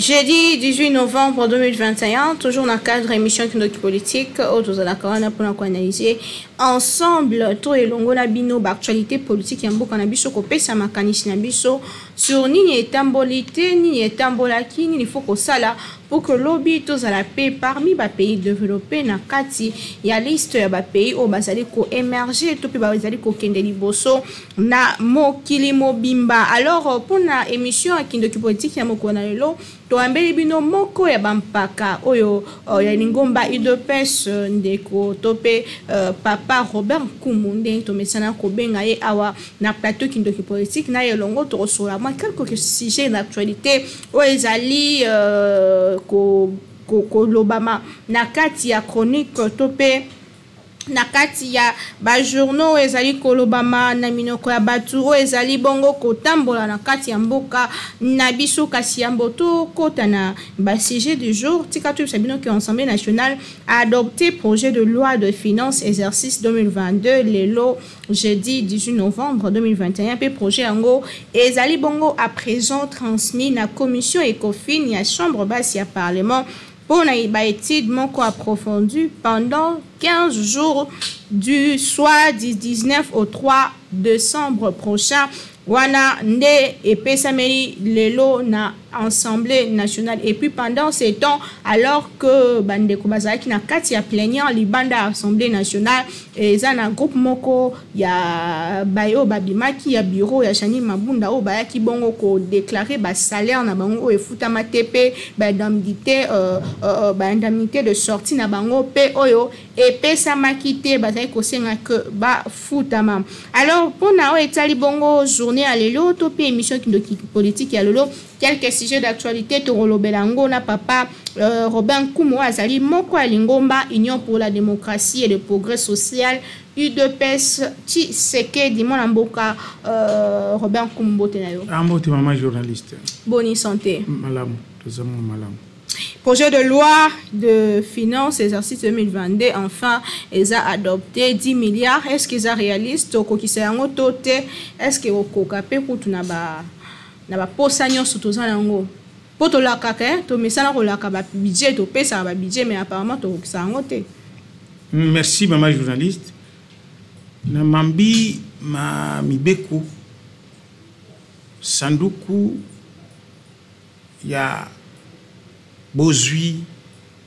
Jeudi 18 novembre 2021, toujours dans le cadre émission Kindoki Politique, oyo tozalaka wana mpona koanalyse ensemble to elongo na bino baactualité politique ya mboka na biso, kopesa makanisi na biso sur nini etamboli te, nini etambolaki, nini faut kosala pour que lobi tozala mpe parmi bapays développé na kati ya liste ya bapays oyo bazali koémerge to mpe bazali kokende liboso na mokili mobimba. Alors, mpona émission ya Kindoki Politique ya mokolo na lelo, toyambeli bino moko ya bampaka oyo ya lingomba UDPS, ndeko to mpe papa Robert Nkumu, ndenge tomesana kobenga ye awa na plateau Kindoki Politique. Na ye elongo tokosola mwa quelques sujets d'actualité oyo ezali kolobama na kati ya chronique to mpe na kati ya bajournaux oyo ezali kolobama na minoko ya bato, oyo ezali bongo kotambola na kati ya mboka na biso. Kasi yambo tokɔta na basujet du jour, tika toyebisa bino ke Assemblée nationale a adopté projet de loi de finances exercice 2022 lelo jeudi 18 novembre 2021, mpe projet yango ezali bongo à présent transmis na commission Ecofin ya chambre basse ya parlement mpona baétude moko approfondie pendant 15 jours, du soit du 19 au 3 décembre prochain. Wana nde epesameli lelo na Assemblée nationale. Et puis pendant ce temps, alors que bandeko bazalaki na kati ya plénière libanda ya Assemblée nationale, eza na groupe moko ya bayo babimaki ya bureau ya Jeanine Mabunda oyo bayaki bongo kodéclarer basalaire na bango oyo efutama te, mpe baindemnité baindemnité de sortie na bango mpe oyo epesamaki te. Bazali kosenga ke bafutama. Alors, mpona oyo etali bongo journée ya lelo to mpe émission Kindoki Politique ya lelo, quelques sujets d'actualité tokolobela yango na papa Robin Nkumu, oyo azali moko ya lingomba Union pour la démocratie et le progrès social, UDPS Tshisekedi. Mwana mboka Robin Nkumu, mbote na yo. Mbote, mama journaliste. Boni santé? Malamu, toza mwa malamu. Projet de loi de finances exercice 2022 enfin eza adopté, 10 milliards. Est ce que eza réaliste okokisa yango to te? Est ce que okoka mpe kutu na baposa nyonso toza yango? Mpo tolakaka, tomesana kolaka babudget, topesaka babudget, mais apparemment tokokisa yango te. Merci, mama journaliste. Na mambi ma mibeko, sanduku ya bozwi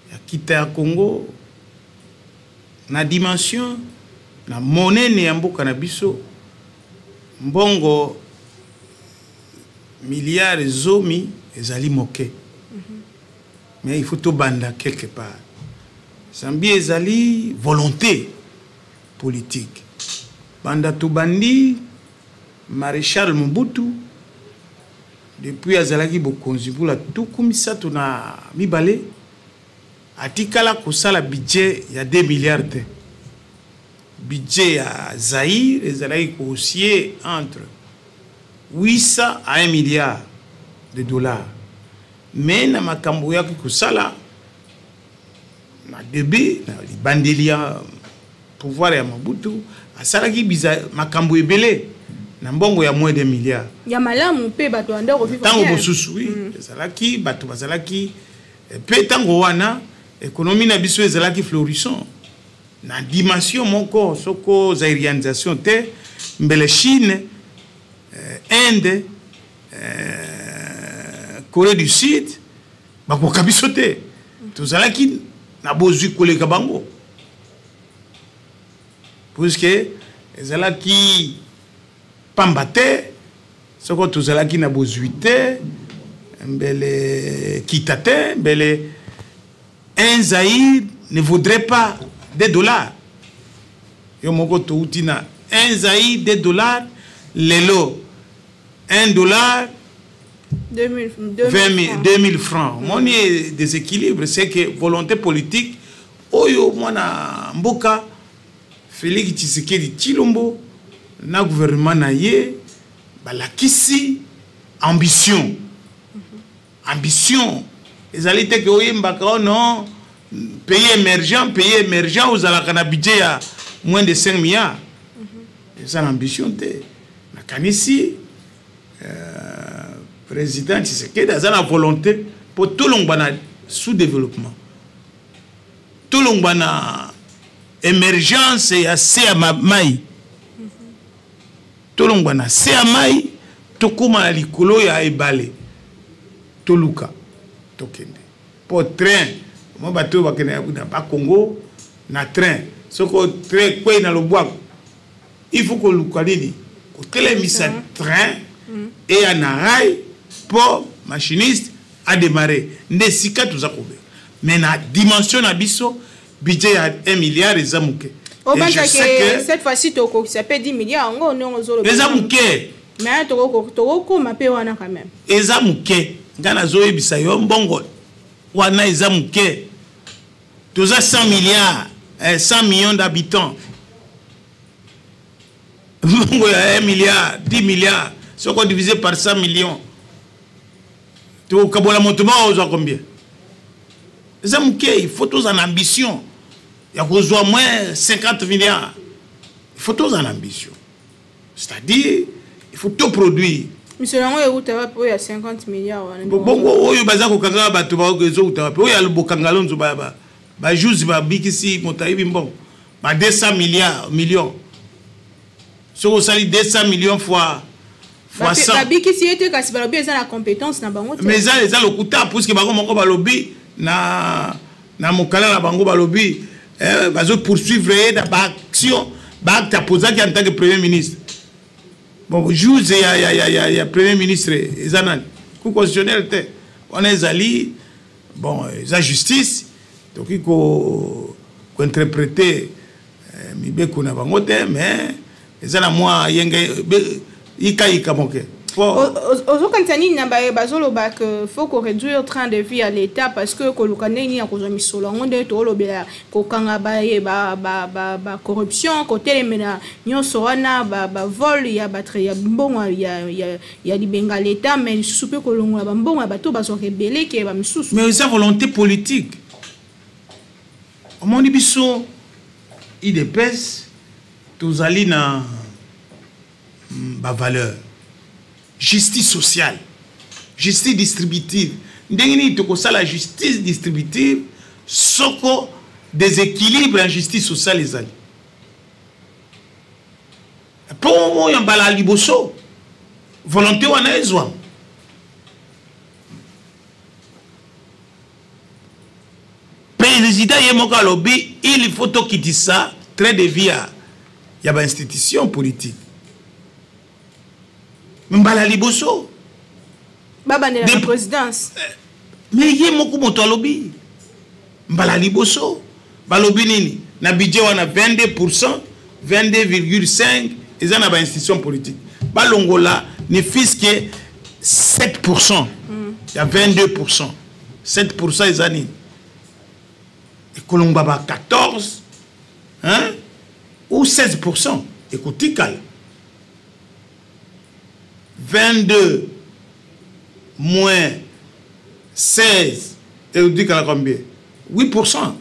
ya kita ya Congo, na dimension na monene ya mboka na biso, mbongo milliard 10 ezali moke. Mais il faut tobanda quelque part, zambi ezali volonté politique. Banda tobandi, maréchal Mobutu, depuis azalaki bokonzi mbula 32, atikala kosala budget ya 2 milliards te. Budget ya Zaïre ezalaki koosciller entre 800 à 1 milliard de dollars. Mais na makambo oyaki kosala na début, na libandeli ya pouvoir ya Mobutu, asalaki biza makambo ebele na mbongo ya moins de milliard. Ya malamu mpe bato banda kovivre. Ntango mosusu, oui, ezalaki bato bazalaki mpe ntango wana économie na biso ezalaki florissant na dimension moko. Soko zairianisation te, mbele Chine, Inde, Corée du Sud bakoka biso te. Tozalaki na bozwi koleka bango, puisque ezalaki pamba te. Soko tozalaki na bozwi te, mbele kita te, mbele un zaïre ne vaudrait pas 2 dollars. Yo moko, touti na un zaïre 2 dollars, lelo 1 dollar 2000, 20 2000 francs. Omoni déséquilibre? C'est que volonté politique oyo mwana mboka Félix Tshisekedi Tshilombo na gouvernement na ye balakisi ambition. Ambition ezali te ke oyembaka: "Oh non, pays émergent, pays émergent", ozalaka na budget ya moins de 5 milliards. Eza na ambition te. Nakanisi président Tshisekedi aza na volonté Mpo tolongwa na sous-développement, tolongwa na émergence ya se ya mai, tolongwa na se ya mai, tokóma na likolo ya ebale, toluka tokende. Mpo train mo, bato oyo bakende na Bakongo na train, soko train kwei na lobwako, il faut koluka nini? Kotelemisa train eya na rail mpo machiniste adémarre. Nde esika toza kobe. Mais na dimension na biso, budget ya 1 milliard eza moke. Obanzaki cette fois-ci tokokisa mpe 10 milliard yango ndenge ozoloba? Eza moke. Mais tokokoma mpe wana quand même. Eza moke. Ngai nazoyebisa yo, mbongo wana eza moke. Toza 100 milliards, 100 millions d'habitants. Mbongo ya 1 milliard, 10 milliards, soko divisé par 100 millions, tokabola, moto moko ozwa combien? Eza moke. Il faut toza na ambition ya kozwa moins 50 milliards. Il faut toza na ambition, c'est-à-dire il faut toproduire. Misolo yango euta wapi, oyo ya 50 milliards wana? Bongo oyo baza kokanga bato ezouta wapi? Oyo ya bokanga lonzo, bajuzi babikisi moto ayibi mbongo ba 200 milliards, millions. Soki osali 200 millions fois 100. Babikisi ye te, kasi balobi eza na compétence na bango te. Mais eza lokuta, puisque bango moko balobi na mokala na bango, balobi bazo poursuivre ye na baaction, baacte aposaki en tant que premier ministre. Bon, juge ya premier ministre eza nani? Cour constitutionnelle te. Wana ezali, bon, eza justice. Tokoki kointerpréter mibeko na bango te, mais eza na mwa yenge yikayika moke. Ozokanisa nini na baye bazoloba ke faut koréduire train de vie à l'État, parce que koluka ndenge nini ya kozwa misolo yango, ndenge toolobela kokanga baye bacorruption, kotelemela nyonso wana, bavol ya ya mbongo ya libenga l'État, mais lisusu mpe kolongola bambongo ya bato bazwaka ebele ke bamisusu? Mais eza volonté politique. Omoni, biso UDPS tozali na bavaleur justice sociale, justice distributive. Ndenge nini tokosala justice distributive soko déséquilibre ya justice sociale ezali? Mpo oyo mbala ya liboso volonté wana ezwama. Président ye moko alobi il faut tokitisa train de vie ya bainstitution politique. Mbala liboso. Babandela na présidence. Mais ye moko moto alobi mbala liboso. Balobi nini na budget wana? 22, 22,5 eza na bainstitution politique. Balongola ne fût-ce que 7 ya 22. 7 eza nini? Ekolongwa ba 14, hein, ou 16. Ekotikala 22 moins 16, ekotikala combien? 8.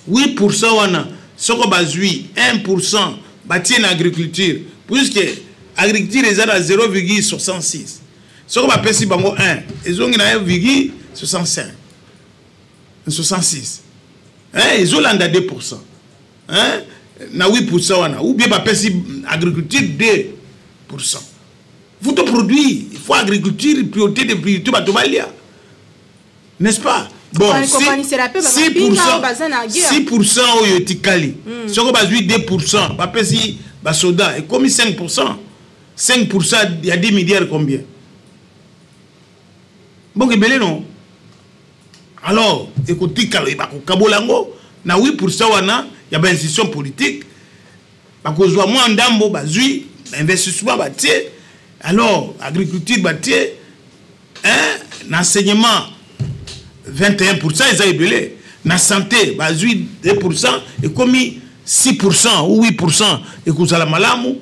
8 wana, soko bazwi 1, batie na agriculture, puisque agriculture eza na 0,66. Soko bapesi bango 1, ezongi na 1,65, 66, hein, ezolanda 2, hein, na 8 wana. Ou bien bapesi agriculture 2. Faut produire, il faut agriculture, priorité de priorité, bato balia, n'est-ce pas? Bon, 6 oyo etikali, soko bazwi 2, bapesi basoda, ekomi 5. 5 ya 10 milliards, combien? Bongo ebele, non? Alors ekotikala, bakokabola yango na 8 wana ya bainstitution politique. Bakozwa mwa ndambo, bazwi investissement, batie alors agriculture, batie, hein, na enseignement 21, eza ebele. Na santé bazwi 2, ekomi 6 ou 8. Ekozala malamu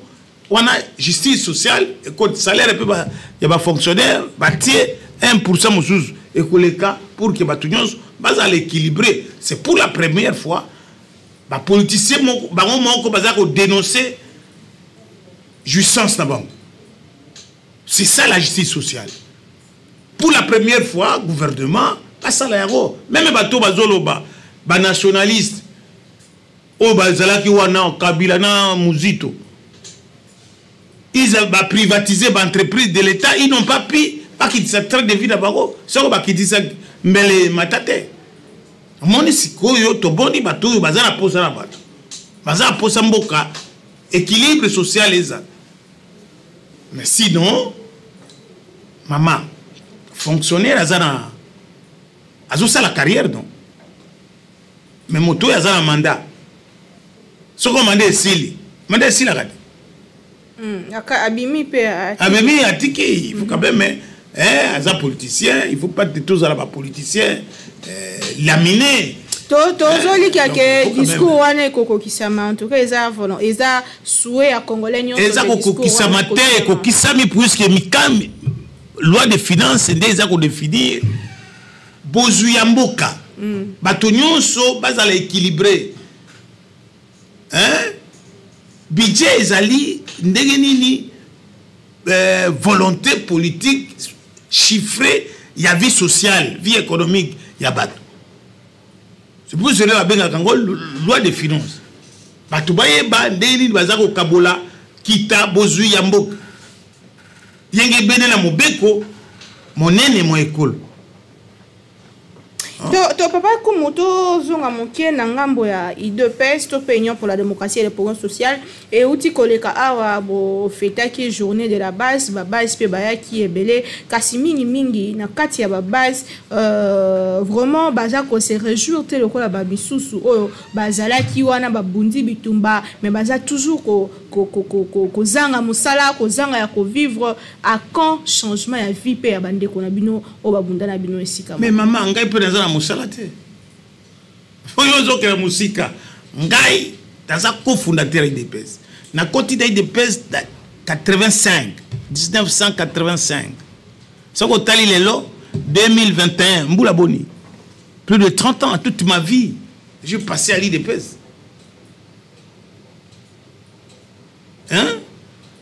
wana justice sociale. Ekoti salaire mpe ya bafonctionnaire, batie 1 mosusu, ekoleka pour que bato nyonso bazala équilibré. C'est pour la première fois bapoliticien moko, bango moko baza kodénoncer jouissance na bango. C'est ça la justice sociale. Pour la première fois, gouvernement Basala yango. Meme bato bazoloba ba nationaliste oyo bazalaki wana Kabila na Muzito, ils ont privatisé ba entreprise de l'État, ils n'ont pas pu bakitisa train de vie na bango. Soko bakitisa, mbele mata te. Omoni sikoyo toboni bato oyo baza na posa na bato, baza na posa mboka, équilibre social eza. Mais sinon, mama, fonctionnaire aza na azosala carrière, non? Mais moto oyo aza na mandat, soko mandat esili, mandat esilaka te. Abimi mpe. Abimi, atiki. Il faut quand même, hein, aza politicien, il faut pas tozala bapoliticien laminé. Tozolikia ke discours wana ekokokisama. En tout cas, eza volant, eza souhait ya Congolais nyonso. Eza kokokisama te, ekokisami puisque mikami loi de finance nde eza kodéfinir bozwi ya mboka. Bato nyonso bazala équilibré, hein? Budget ezali ndenge nini? Volonté politique chiffrée ya vie sociale, vie économique ya bato. C'est pour cela babengaka yango loi de finance. Bato bayeba ndenge nini baza kokabola kita bozwi ya mboka yenge ebene na mobeko monene mwa ekolo. To papa Kumu, tozonga moke na ngambo ya UDPS to mpe Union pour la démocratie et le progrès social. Euti koleka awa, bofetaki journée de la base. Babase mpe bayaki ebele, kasi mingimingi na kati ya babase, vraiment baza kose réjouir te lokola bamisusu oyo bazalaki wana, babundi bitumba, mais baza toujours kozanga mosala, kozanga ya kovivre. À quand changement ya vie mpe ya bandeko na bino oyo babunda na bino esika? Mais mama, ngai mpe naza na mosala te. Oyo ozokela mosika, ngai naza cofondateur ya UDPS. Nakoti na UDPS 85, 1985. Soki otali lelo 2021, mbula boni? Plus de 30 ans. Toute ma vie, j'ai passé à l'UDPS, hein?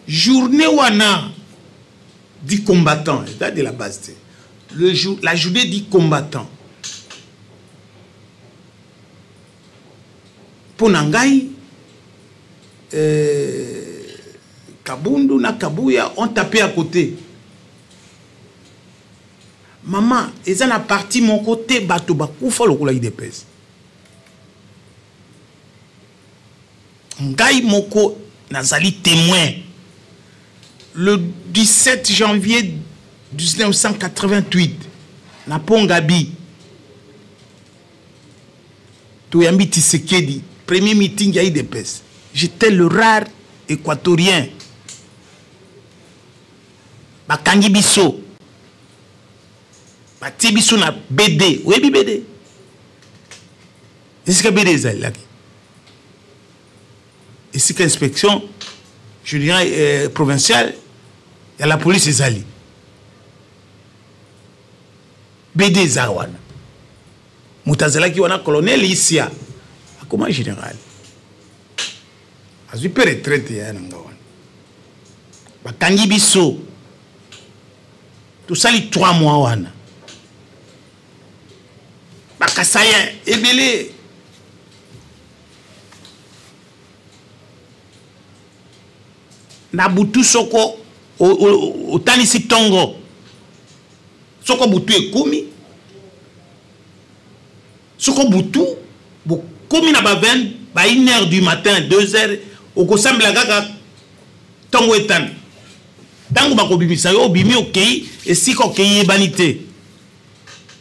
Journée wana du combattant, état de la base te, le jour, la journée du combattant, mpo na ngai, Kabundu na Kabuya ont tapé à côté. Mama, eza na parti moko te bato bakufa lokola UDPS. Ngai moko nazali témoin. Le 17 janvier 1988, na Pont-Gaby, toyambi Tshisekedi, premier meeting ya UDPS. J'étais le rare Équatorien. Bakangi biso, batie biso na BD. Oyebi BD, esika BD ezalelaki, esika inspection, je dirais, provinciale ya la police ezali. BD eza wana. Moto azalaki wana, colonel Isia, akoma général, azwi mpe retraite ya na nga wana. Bakangi biso, tosali 3 mois wana. Bakasaïens ebele. Na butu, soko otalisi ntongo, soko butu ekomi, soko butu bokomi na ba 20, ba 1 heure du matin, 2 heures, okosambela kaka ntongo etana. Ntango bakobimisa yo, obimi, okei esika okei yebani te.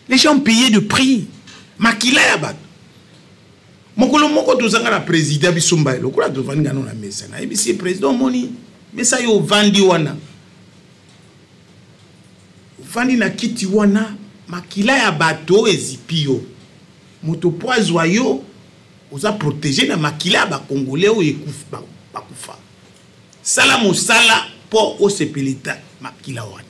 Les gens payaient de prix makila ya bato. Mokolo moko tozanga na président biso mbaye, lokola tovandi ngano na mesa, nayebisi ye: "Président, omoni mesa yo ovandi wana, ovandi na kiti wana, makila ya bato ezipi yo. Moto po azwa yo, oza protégé na makila ya Bakongolais oyo bakufa. Sala mosala mpo osepelita makila wana."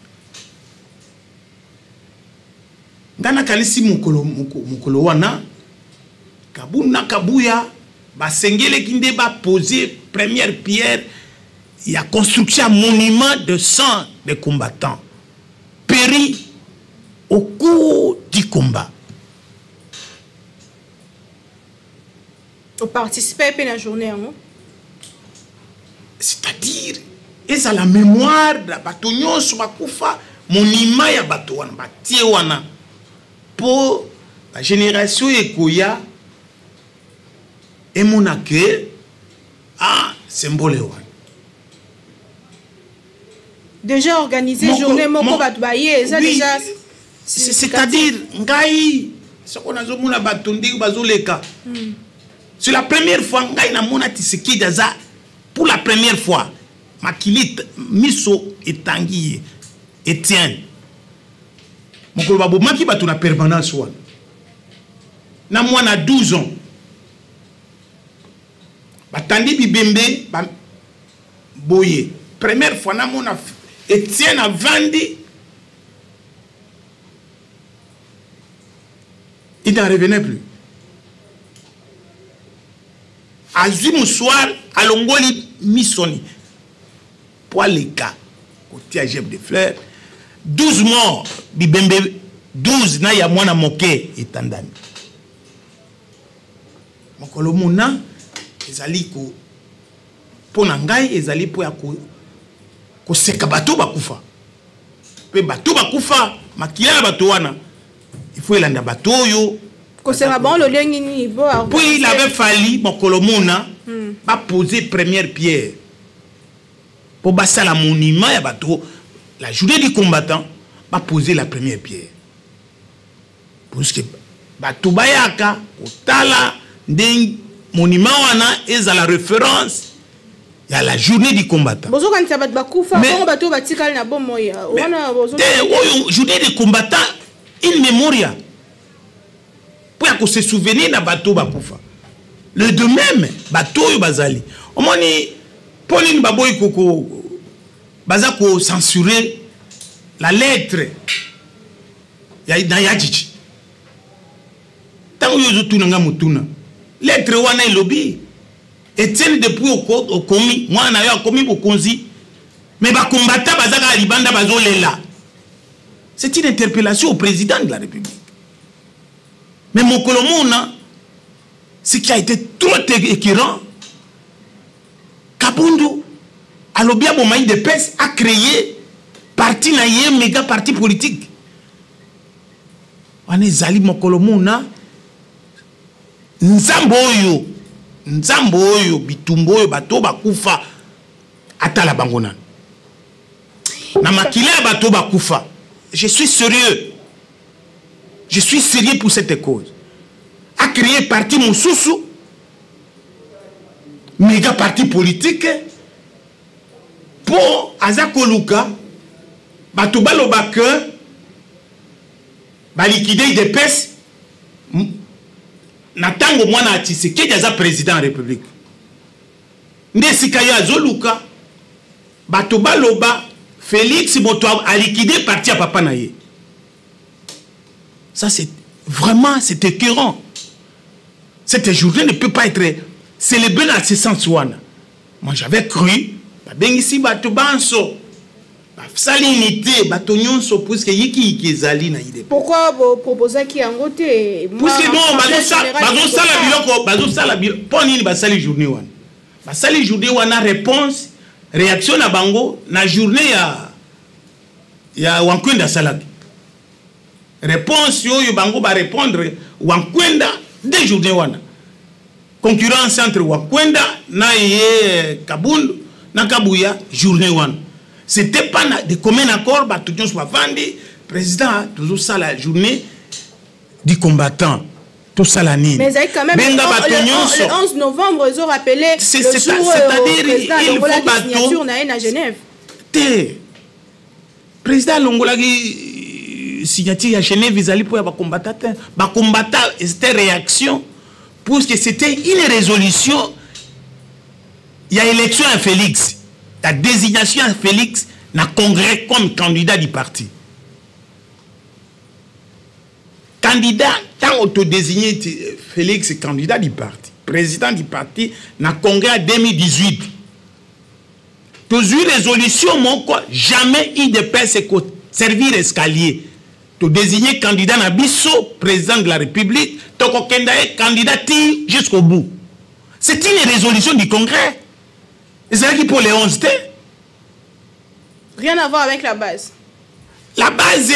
Ngai nakanisi mokolo wana, Kabund na Kabuya basengeleki nde bapose première pierre ya construction ya monument de sang des combattants péris au cours du combat. Oparticipe mpe na journée yango. C'est-à-dire ezala mémoire na bato nyonso bakufa, monument ya bato wana batie wana mpo bagénération ekoya emona ke ah, symbole wana. Déjà organisé journée moko, bato baye, eza déjà. C'est-à-dire ngai soko nazomona bato ndenge bazoleka, c'est la première fois ngai namona Tshisekedi aza pour la première fois makili miso etangi ye. Etienne, mokolo babomaki bato na permanence wana na mwana 12 ans, batandi bibembe boye, première fois namona Etienne avandi, il n'en revenait plus. Azwi mouchoir, alongoli misoni po aleka kotia gerbe de fleurs. 12 morts, bibembe 12 na ya mwana moke etandami. Mokolo mona ezali ko mpo na ngai ezali mpo ya koseka bato bakufa, mpe bato bakufa, makila ya bato wana il faut elanda bato oyo. Koseka bango lolenge nini? Po il avait fallu mokolo mona baposer première pierre mpo basala monument ya bato. La journée du combattant, baposer la première pierre puisque bato bayaka kotala ndenge monument wana ezala référence ya la journée du combattant. Bozokanisa bato bakufa, bongo bato oyo batikali na bomoi wana? Te, oyo journée du combattant in memoria mpo ya kose souvenir na bato bakufa. Le de même bato oyo bazali, omoni mpo nini baboyi koko baza kocensurer la lettre ya na ya Tshitshi? Ntango oyo ozotuna nga motuna, lettre wana elobi: Etienne, depuis okomi, mwana na yo akomi bokonzi, mais bacombattants baza kaka libanda bazolela. C'est une interpellation au président de la République. Mais mokolo mona, ce qui a été trop écœurant, Kabundu alobi aboma UDPS, a créé parti na ye, méga parti politique wana. Ezali mokolo mona nzambe oyo, nzambe oyo bitumba oyo bato bakufa atala bango nano na makila ya bato bakufa. Je suis sérieux, je suis sérieux pour cette cause. A créé parti mosusu, méga parti politique, mpo aza koluka bato baloba ke baliquider UDPS na ntango mwana ya Tshisekedi aza président ya République. Nde esika ye azoluka bato baloba Félix moto aliquider parti ya papa na ye. Ça, c'est vraiment, c'est écœurant. Cette journée ne peut pas être célébrée dans ce sens wana. Moi, j'avais cru babengisi bato banso, basali unité, bato nyonso, puisque yikiyiki ezali na UDPS. Pourquoi boproposaki yango te? Puisque bon, bazosala biloko, bazosala biloko mpo nini basali journée wana? Basali journée wana réponse, réaction na bango na journée ya Wankwenda asalaki. Réponse oyo bango barépondre Wankwenda de journée wana, concurrence entre Wakwenda na ye Kabundu na Kabuya. Journée wana, c'était pas de commun accord, bato nyonso bavandi: président, tozosala journée du combattant, tosala nini? Benga bato nyonso. Le 11 novembre ezorappeler le jour c'est-à-dire il faut bato na ye na Genève. Te, président alongolaki signature ya Genève, ezali mpo ya bacombattant te. Bacombattant, c'était réaction puisque c'était une résolution ya élection ya Félix, la désignation ya Félix na congrès comme candidat du parti. Candidat, ntango todésigné Félix candidat du parti, président du parti na congrès ya 2018, tozwi résolution moko: jamais UDPS ekoservir escalier. Todésigné candidat na biso président de la République, tokokenda ye candidat ti jusqu'au bout. C'est une résolution du congrès. Ezalaki pour les 11 te. Rien à voir avec la base. La base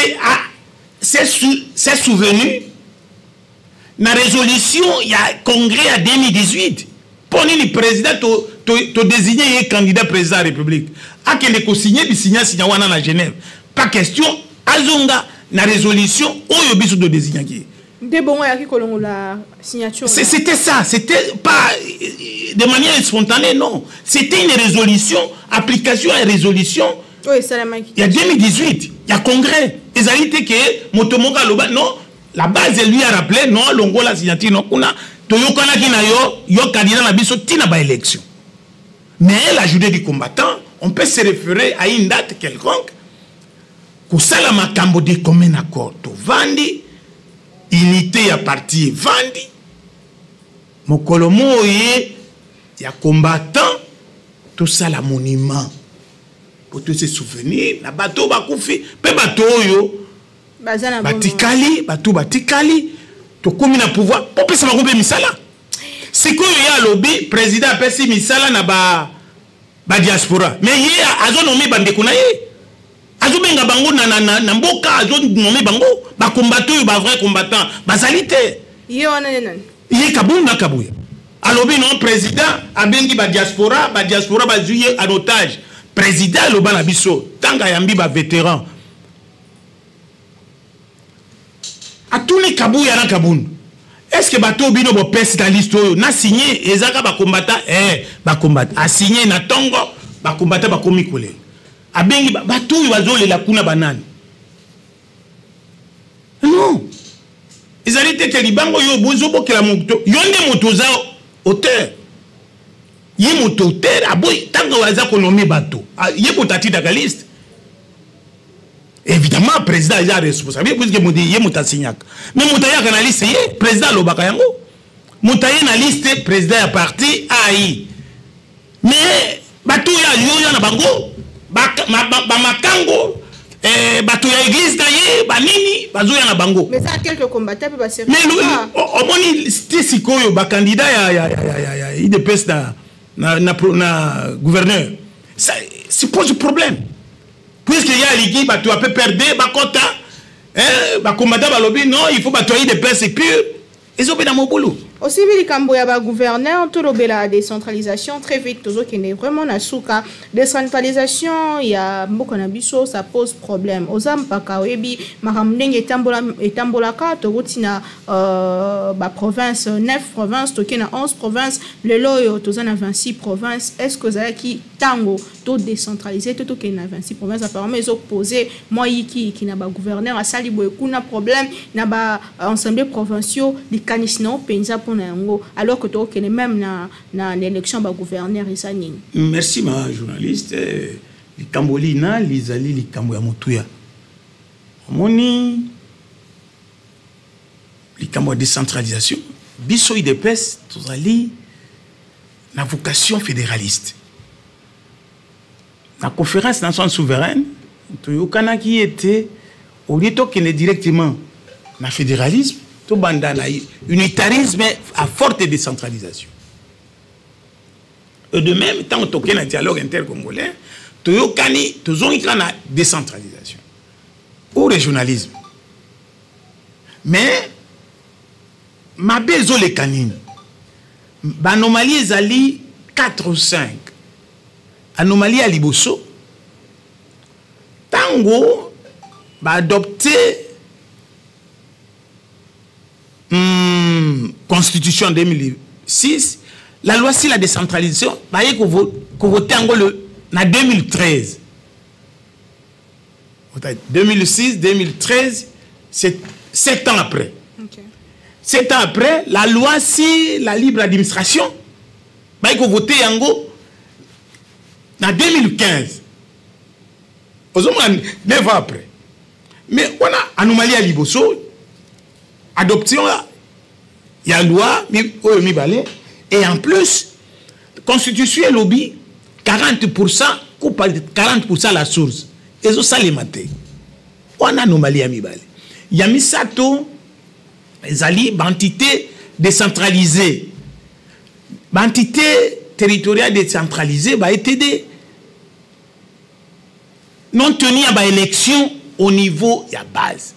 s'est sou, souvenue na résolution ya congrès ya 2018. Mpo nini président to désigné ye candidat président ya République, akende kosigne bisinyasinya wana na Genève? Pas question azonga na résolution oyo biso todésignaki ye. Nde bongo ayaki kolongola signature. C'était ça, c'était pas de manière spontanée, non, c'était une résolution, application ya résolution oyo esalamaki ya 2018 ya congrès. Ezali te ke moto moko aloba non. La base lui a rappelé: non, longola signature, non, kuna toyokanaki na yo, yo candidat na biso ntina baélection. Mais la Journée du combattant, on peut se référer à une date quelconque, kosala makambo de commun accord. Tovandi, unité ya parti evandi mokolo moye ya combattant, tosala monument po tose souvenir na bato oyo bakufi mpe bato oyo baza na batikali. Bato batikali, tokomi na pouvoir, popesa bango mpe misala. Sikoyo ye alobi président apesi misala na ba badiaspora, mais ye azonommer bandeko na ye, azobenga bango na mboka, azonommer bango. Bacombattants oyo, bavrai combattant bazali te. Ye wana nde nani? Ye Kabund Kabuya alobi non, président abengi badiaspora, badiaspora bazwi ye en otage. Président aloba na biso, ntango ayambi bavétéran, atuni Kabuya na Kabund: est ce que bato bino bopesi na liste oyo na signé ezaka bacombattants? Bacombattants asigné na ntongo, bacombattants bakomi kolela. Abengi bato oyo bazolela kuna, banani? Non, ezali te ke libango oyo bozobokela moto, yo nde moto oza auteur. Ye moto auteur aboyi. Ntango aza konommer bato, ye moto atindaka liste. Évidemment, président aza responsable puisque moto ye moto asignaka, mais moto ayaka na liste, ye président alobaka yango. Moto aye na liste, président ya parti ai, mais bato oyo ayoya na bango, bamakango, bato ya église na ye, banini bazoya na bango. Mais ça, quelques combattants mpe base. Mais omoni ti sikoyo bacandidat ya UDPS na gouverneur, ça ça pose problème, puisque ye alingi bato ya PPRD bakota. Bacombattants balobi non, il faut bato ya UDPS pur. Ezobena mobulu. Osimbi likambo ya bagouverneur, tolobela décentralisation très vite, tozokende vraiment na suka. Décentralisation ya mboka na biso, ça pose problème. Oza mpaka oyebi makambo ndenge etambolaka. Tokoti na baprovince, 9 province, toke na 11 province, lelo oyo toza na 26 province. Est ce que ozalaki ntango todécentraliser to tokende na 26 province? Apparemment ezopose mwa yikiyiki na bagouverneur, asali boye kuna, problème na baassemblée provinciaux. Likanisi na yo mpenza mpona yango, alors que tokokende même na élection ya bagouverneur, eza nini? Merci, ma journaliste. Likambo lina lizali likambo ya motuya. Omoni, likambo ya décentralisation, biso UDPS tozali na vocation fédéraliste. Na Conférence nationale souveraine, toyokanaki ete au lieu tokende directement na fédéralisme, tobanda na unitarisme à forte décentralisation. Et de même, ntango tokende na dialogue intercongolais, toyokani, tozongi kaka na décentralisation ou régionalisme. Mais mabe ezoleka nini? Baanomalie ezali 4 ou 5. Anomalie ya liboso, ntango baadopte constitution 2006, la loi sur la décentralisation, baye kovote yango na 2013. 2006, 2013, c'est 7 ans après. 7 ans après, la loi sur la libre administration, baye kovote yango na 2015. Ozomona, 9 ans après. Mais wana anomalie ya liboso, adoption ya loi oyo mibale. Et en plus, constitution elobi 40, coupe 40 à la source, ezosalema te. Wana anomalie ya mibale. Ya misato ezali baentité décentralisée. Baentité territoriale décentralisée, baETD, non tenu ya baélection au niveau ya base.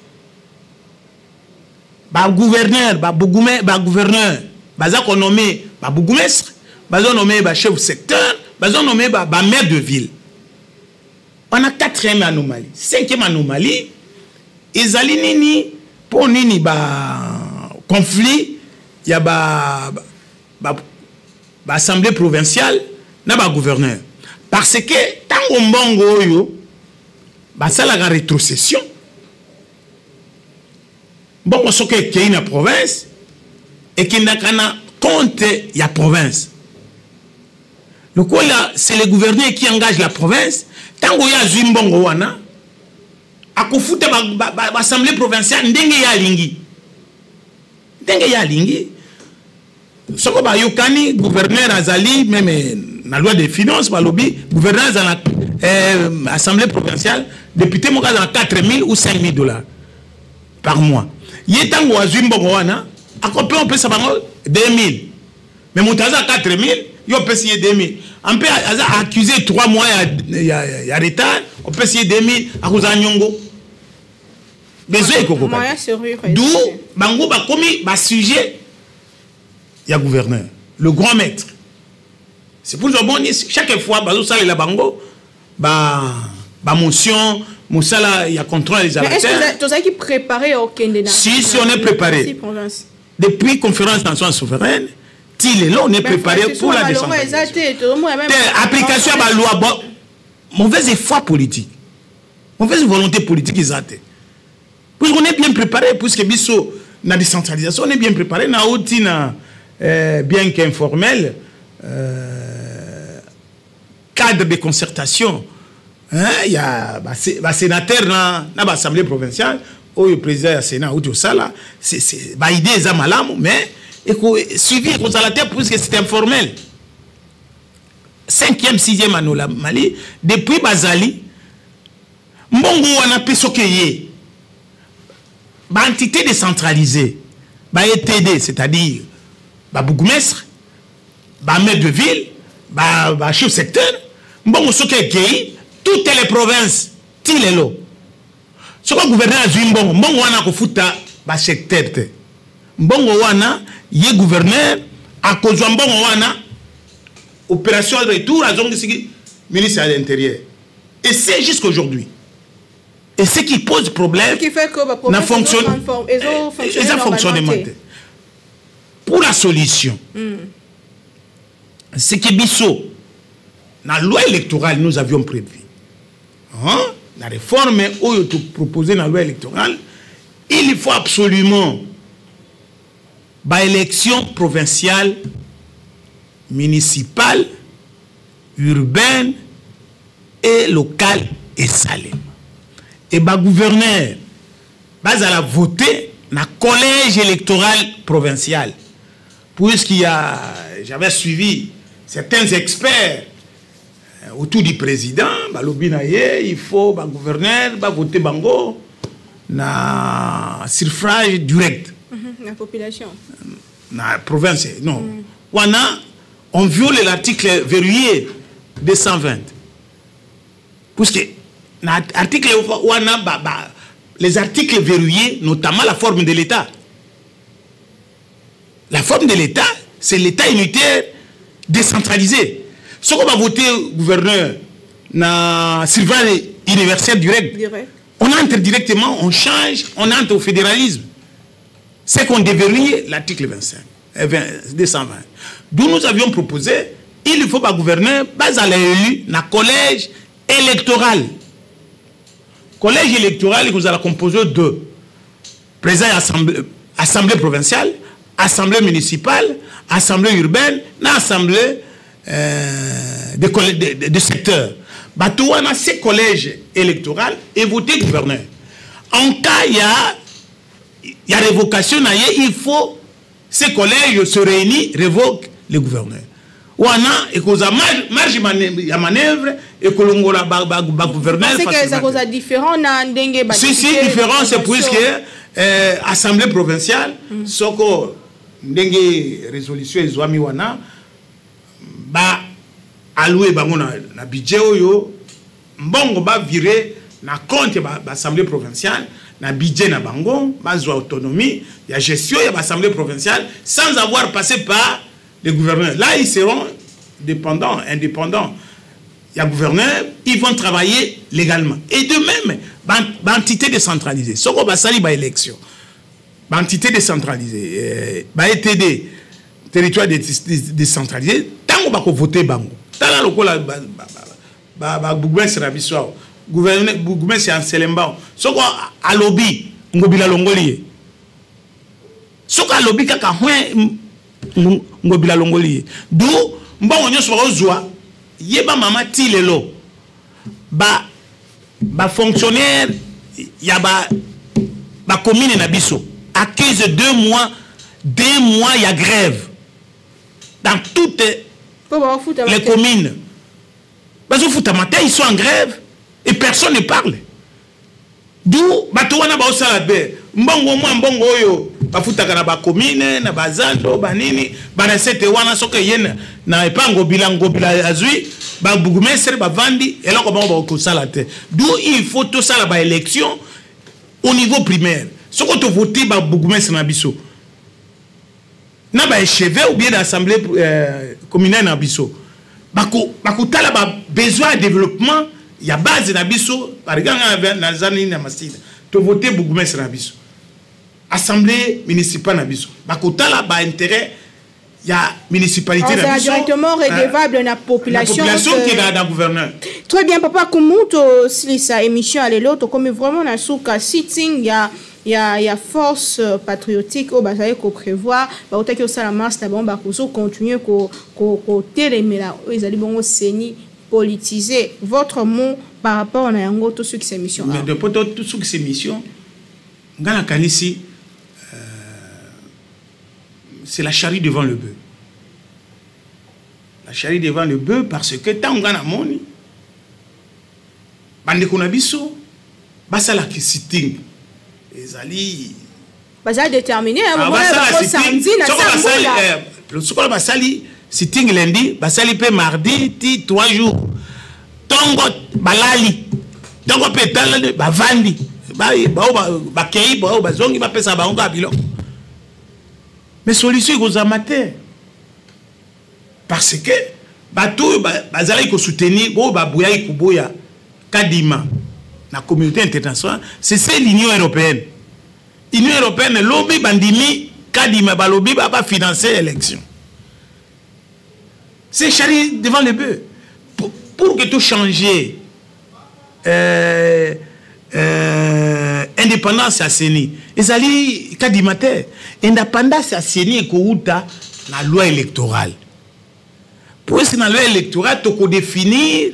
Bagouverneur, bagouverneur baza konommer babourgmestre, bazonommer bachef secteur, bazonommer bamaire de ville. Wana quatrième anomalie. Cinquième anomalie ezali nini? Mpo nini baconflit ya baassemblée provinciale na bagouverneur? Parce que ntango mbongo oyo basalaka rétrocession, mbongo soki ekei na province, ekendaka na compte ya province. Lokola c'est le gouverneur qui engage la province, ntango oyo azwi mbongo wana, akofuta baassemblée provinciale ndenge ye alingi, ndenge ye alingi. Soko bayokani, gouverneur azali même na loi de finance, balobi gouverneur aza na assemblée provinciale, député moko aza na 4000 ou 5000 $ par mois. Ye ntango azwi mbongo wana, akope opesa bango 2000, mais moto aza 4000, yo opesi ye 2000, mpe aza accusé 3 mois ya retard, opesi ye 2000, akozala nyongo besoin ekokoka. D'où bango bakomi basujet ya gouverneur, le grand maître. C'est pour ça boni chaque fois bazosalela bango bamotion, mosala ya contrôle ezala te. Tozalaki préparé okende na Si, si, on est préparé depuis Conférence nationale souveraine ti lelo. On est préparé pour la décentralisation. Application ya baloi, bon, mauvaise foi politique, mauvaise volonté politique eza te, puisqu'on est bien préparé, puisque biso na décentralisation, on est bien préparé. Na outi na bien qu'informel, cadre de concertation, hein, il y a basénateur na baassemblée provinciale oyo président ya Sénat outi osala. Baidée eza malamu, mais suivi ekozala te puisque c'est informel. Cinquième, sixième anomalie, depuis bazali mbongo wana mpe, soki eye, baentité décentralisée, baETD, c'est-à-dire babourgmestre, bamaire de ville, bachef secteur, mbongo soki ekei, toutes les provinces ti lelo, soki gouverneur azwi mbongo, mbongo wana akofuta basecteur te. Mbongo wana, ye gouverneur akozwa mbongo wana, opération retour, azongisiki ministre de l'Intérieur. Et c'est jusqu'aujourd'hui et ce qui pose problème. Ce qui fait que na fonction eza fonctionnement te. Pour la solution, c'est que biso na loi électorale, nous avions prévu, hein, la réforme oyo proposé na loi électorale, il faut absolument baélection provinciale, municipale, urbaine et locale esalema e bagouverneur bazala voté na collège électoral provincial, puisqu'il y a, j'avais suivi certains experts autour du président, balobi na ye il faut bagouverneur bavote bango na suffrage direct. La population. Na province, non. Wana on viole l'article verrouillé 220, puisque na article wana les articles verrouillés, notamment la forme de l'État. La forme de l'État, c'est l'État unitaire décentralisé. Ce qu'on va voter gouverneur na suffrage universel direct, direct, on entre directement, on change, on entre au fédéralisme. C'est qu'on déverrouille l'article 25, 20, 220. D'où nous avions proposé, il faut pas gouverneur, bazala élu na collège électoral. Collège électoral, vous allez composer de président assemblée provinciale, assemblée municipale, assemblée urbaine, na assemblée de secteur. Bato wana, ces collèges électoral et voter gouverneur. En cas il y a révocation na ye, il faut ces collèges se réunissent, révoquent le gouverneur. Wana ekozwa marge ya manœuvre, ekolongola bagouverneur. C'est que ça cause différent na ndenge ba Si, si, différent, c'est puisque assemblée provinciale, soko ndenge résolution ezwami wana, Ba allouer bango na budget oyo mbongo ba virer na compte ya ba assemblée provinciale na budget na bango, bazwa autonomie ya gestion ya ba assemblée provinciale sans avoir passé par le gouverneur. Là, ils seront dépendants, indépendants. Ya gouverneur, ils vont travailler légalement. Et de même, ba entité décentralisée, soko basali ba élection, ba entité décentralisée, ba ETD, territoire décentralisé, tango bako voter bango. Tala lokola ba bourgmestre na biso awa. Gouverneur bourgmestre ya Nselembao. Soko alobi Ngobila longoli ye. Soko alobi kaka hwe Ngobila longoli ye. Du mbongo nyonso bakozwa yeba mama ti lelo ba fonctionnaire ya ba commune na biso accuse 2 mois, 2 mois ya grève dans toutes les communes. Bazofuta matin, ils sont en grève et personne ne parle. D'où bato wana baosala be mbongo mwa mbongo oyo bafutaka na ba commune na bazando banini ba recette wana soki ye na epango bilango bila azwi ba bourgmestre bavandi eloko bango bakosala te. D'où il faut tosala ba élection au niveau primaire. Soko to voter ba bourgmestre na biso na ba échevés ou bien l'assemblée communale na biso bakotala ba besoin de développement ya base na biso. Par exemple na zani na Masina to voter bourgmestre na biso, assemblée municipale na biso, bakotala ba intérêt ya municipalité na biso directement redevable na population, la population qui est dans gouverneur. Très bien papa Kumuto, silisa émission à lelo to comme vraiment na suka sitting ya force patriotique au bazali ko prévoir ba otaki au sala mars na bon ba ko continuer ko ko ko telemela ezali bongo CENI politiser. Votre mot par rapport na yango tout ce qui c'est mission. Mais de poto tout ce qui c'est mission ngana kanisi, c'est la charrue devant le bœuf. La charrue devant le bœuf parce que tant ngana moni bande kona biso basala ki sitting ezali baza déterminé hein, ah, basala samedi na samedi le sokola basali sitting lundi basali pe mardi ti 3 jours tongo balali tongo pe talali bavandi ba ba ba kei ba bazongi ba pesa bango ka biloko. Mais solution ekozama te parce que bato bazalaki kosoutenir oyo baboyaki koboya Kadima na communauté internationale, c'est l'Union européenne. Union européenne lobi bandimi Kadima balobi ba ba financer élection. C'est charrie devant le bœuf. Pour que tout change, indépendance à CENI. Ezali Kadima te. Indépendance à CENI ekouta na loi électorale. Pour ce na loi électorale toko définir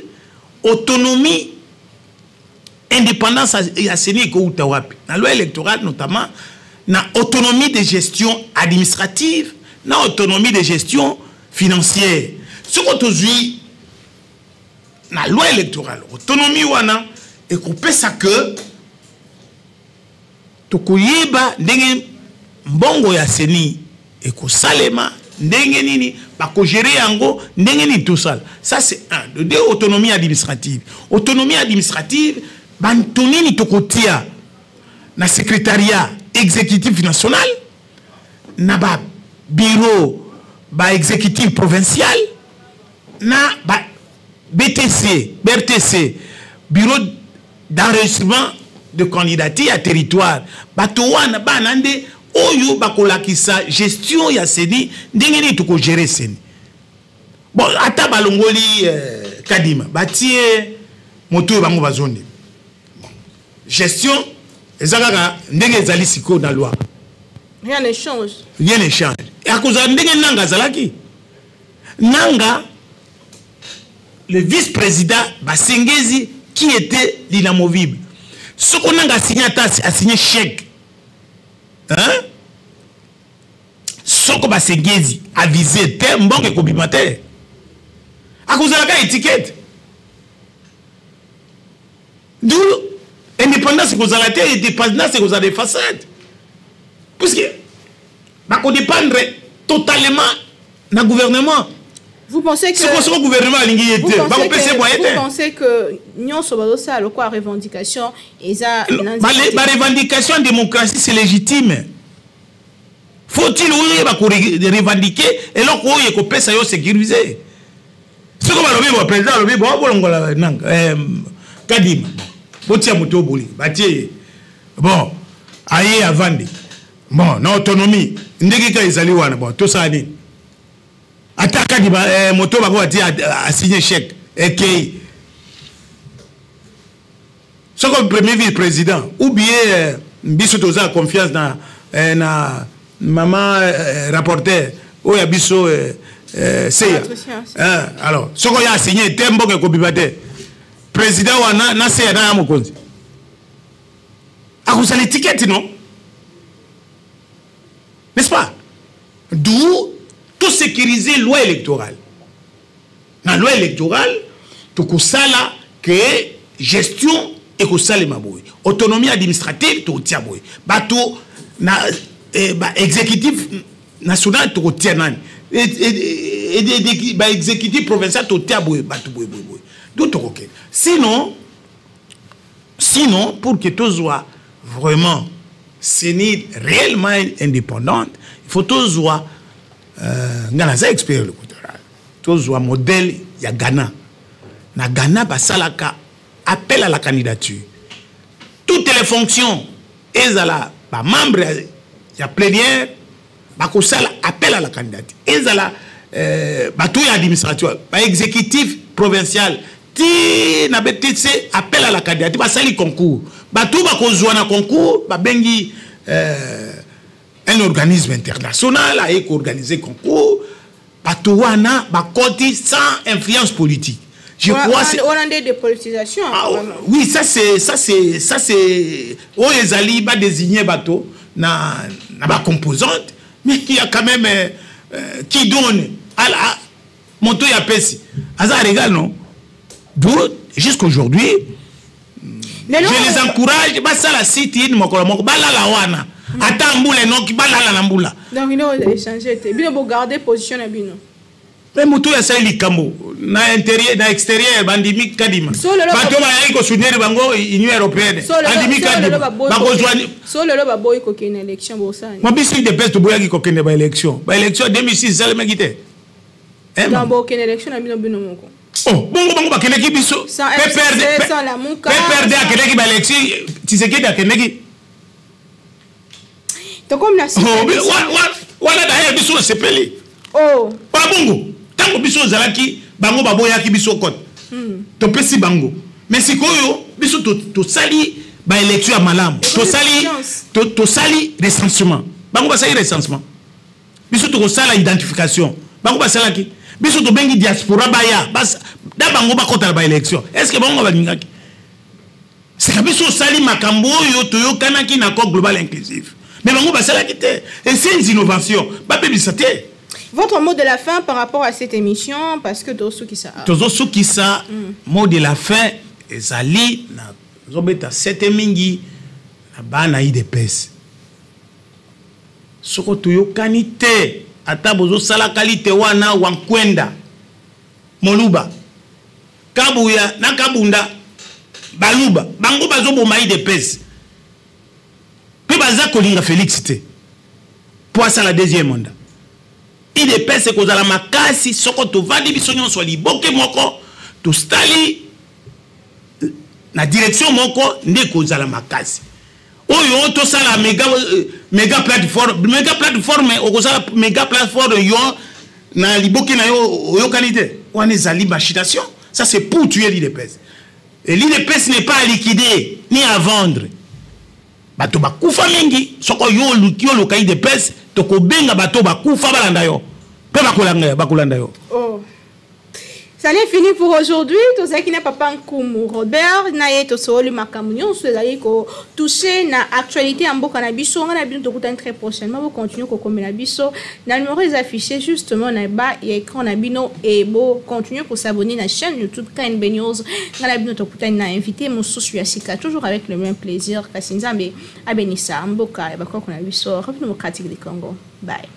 autonomie indépendance à CENI ekouta wapi. Na loi électorale notamment na autonomie de gestion administrative, na autonomie de gestion financière. Ce qu'on tozui na loi électorale, autonomie wana ekopesa que tokoyeba ndenge mbongo ya CENI ekosalema ndenge nini bakogere yango ndenge nini tosala. Ça c'est un. De deux, autonomie administrative. Autonomie administrative bantu nini tokotia na secrétariat exécutif national, na ba bureau ba exécutif provincial, na ba BTC, BRTC, bureau d'enregistrement de candidature à territoire. Bato wana bana nde oyo bakolakisa gestion ya CENI ndenge nini tokogérer CENI. Bon, ata balongoli Kadima, batie moto oyo bango bazondi. Bon, gestion eza kaka ndenge ezali sikoyo na loi. Rien ne change. Rien ne change. Et à cause ndenge Nanga azalaki. Nanga, le vice-président Basengezi qui était l'inamovible. Ce qu'on a signé, a signé chèque. Hein? Soko Basengezi a visé te mbongo ekobima te. À cause de la étiquette. D'où indépendance ekozala te, indépendance ekozala des façades. Puisque bakodépendre totalement na gouvernement. Vous pensez que soko soko gouvernement alingi ye te, bakopesa ye moyen te. Vous pensez que nyonso bazosala lokola revendication eza ba revendication en démocratie, c'est légitime. Faut-il oyeba korevendiquer eloko oyo ekopesa yo sécuriser? Soko balobi bo président alobi bo bolongola nanga Kadima, botia moto oboli, batie ye, bon, aye avandi, bon, na autonomie ndenge kaka ezali wana, bon, tosala nini? Ata Kadima, moto bango batie asigné chèque ekei. Soko premier vice président ou bien biso toza confiance na mama rapporteur oyo ya biso, seya. Alors soko ya asigné te, mboka ekobima te. Président wana na seya na ya mokonzi akozala étiquette, non, n'est-ce pas? D'où tout sécuriser loi électorale. Na loi électorale tokosala ke gestion ekosalema boye, autonomie administrative tokotia boye, bato na ba exécutif national tokotia nani, ba exécutif provincial totia boye, bato boye boye boye, do tokokende. Sinon, pour que tozwa vraiment CENI réellement indépendante, il faut tozwa, nga naza expert électoral, tozwa modèle ya Ghana. Na Ghana basalaka appel à la candidature, toutes les fonctions, ezala bamembre ya plénière bakosala appel à la candidature, ezala bato ya administratif, baexécutif provincial ti na BTC, appel à la candidature, basali concours, bato bakozwa na concours, babengi un organisme international aye koorganiser concours, bato wana bakoti sans influence politique. Je crois on a des dépolitisation. Ah, oui, ça c'est oyo ezali ba désigner bato na ba composante, mais il y a quand même qui donne à la moto ya pesi aza régal, non? Donc jusqu'aujourd'hui je les encourage, basala sit-in mokolo moko, balala wana, ata mbula enoki, balala na mbula. Donc bino échanger te, bino bogarder position na bino. Mpe moto oyo asali likambo na intérieur na extérieur bandimi Kadima, bato bayaki kosoutenir bango, Union européenne andimi Kadima, bakozwa. So lelo baboyi kokende élection, bosani? Mwa biso UDPS toboyaki kokende baélection. Baélection 2006 esalemaki te. Donc bokende élection na bino, bino moko? Oh, bongo bango bakendeki, biso PPRD akendeki baélection, Tshisekedi akendeki. Tokomi na wana. D'ailleurs biso osepeli. Oh. Bongo ntango biso ozalaki, bango baboyaki biso kote, topesi bango. Mais sikoyo biso tosali baélection ya malamu, tosali recensement, bango basali recensement, biso tokosala identification, bango basalaki, biso tobengi diaspora baya da bango bakɔta na baélection. Est ce que bango balingaki? Sika biso osali makambo oyo toyokanaki na accord global inclusif, mais bango basalaki te. Et ces innovations babebisa te. Votre mot de la fin par rapport à cette émission, parce que tozosukisa. Tozosukisa. Mot de la fin ezali, nazobeta sete mingi na bana UDPS: soko toyokani te, ata bozosalaka lite wana wankwenda moluba Kabuya na Kabunda baluba, bango bazoboma UDPS mpe baza kolinga Félix te mpo asala deuxième mandat. UDPS ekozala makasi soko tovandi biso nyonso liboke moko, tosali na direction moko, nde ekozala makasi. Oyo tosala mega, mega plateforme, mega plateforme, okozala mega plateforme yo na liboke na yo oyokani te, wana ezali machination. Ça, c'est pour tuer l'UDPS, et l'UDPS n'est pas à liquider ni à vendre. Bato bakufa mingi. Soko yo oluki oluka UDPS, tokobenga bato bakufa balanda yo mpe bakolanda yo. Oh. Ça n'est fini pour aujourd'hui. Tozalaki na papa Nkumu Robert, na ye tosoli makambo nyonso ezali kotouche na actualité ya mboka na biso. Nga na bino tokutani très prochainement. Bocontinue kokomela biso na numéro eza affiché justement na bas ya écran na bino e bocontinue kosabonner na chaîne YouTube KNB News. Nga na bino tokutani na invité mosusu ya sika, toujours avec le même plaisir. Kasi Nzambe abenisa mboka ya bakoko na biso, République démocratique du Congo. Bye.